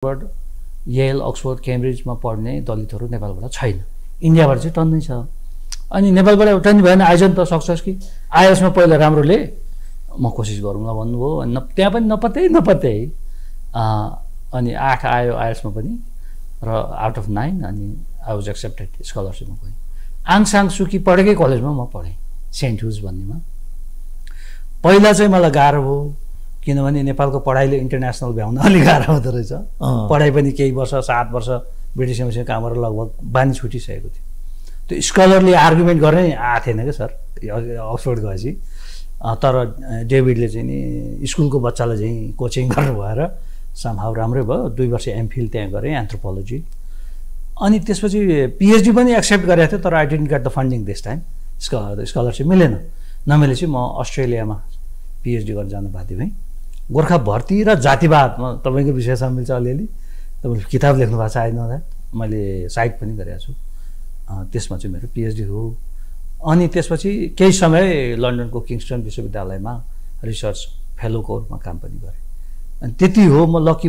Harvard L Oxford केम्ब्रिजमा पढ्ने दलितहरू नेपालबाट छैन। इन्डियाबाट चाहिँ टन्नै छ। अनि नेपालबाट एउटा नि भएन, आइजन त सक्छस् कि आइएसमा पहिला राम्रोले म कोसिस गरौँला भन्नुभयो। त्यहाँ पनि नपत्याइ अनि 8 आयो आइएसमा पनि र आउट अफ 9 अनि आई वाज एक्सेप्टेड स्कलरसिपमा गएँ। आङ सान सुकी पढेकै कलेजमा म पढेँ, सेन्ट हुज भन्नेमा। पहिला चाहिँ मलाई गाह्रो भयो किनभने नेपालको पढाइले इन्टरनेसनल भ्याउन अलिक गाह्रो हुँदो रहेछ। पढाइ पनि केही वर्ष 7 वर्ष ब्रिटिस एम्बेसीमा काम गरेर लगभग बानी छुटिसकेको थियो। त्यो स्कलरले आर्गुमेन्ट गर्ने आएको थिएन क्या सर अक्सफोर्ड गएपछि। तर डेभिडले चाहिँ नि स्कुलको बच्चालाई चाहिँ कोचिङ गर्नु भएर समहाउ राम्रै भयो। 2 वर्ष एमफिल त्यहाँ गरेँ एन्थ्रोपोलोजी। अनि त्यसपछि पिएचडी पनि एक्सेप्ट गरेको थियो, तर I didn't get the funding this time. Scholarship मिलेन। नमिलेपछि म अस्ट्रेलियामा पिएचडी गर्न जानु बाध्य भएँ। गोर्खा भर्ती र जातिवादमा तपाईँको विषयसँग मिल्छ अलिअलि। तपाईँले किताब लेख्नु भएको छ, आई नो द्याट। मैले साइट पनि गरेको छु। त्यसमा चाहिँ मेरो पिएचडी हो। अनि त्यसपछि केही समय लन्डनको किङ्स्टन विश्वविद्यालयमा रिसर्च फेलोको रूपमा काम पनि गरेँ। अनि त्यति हो। म लकी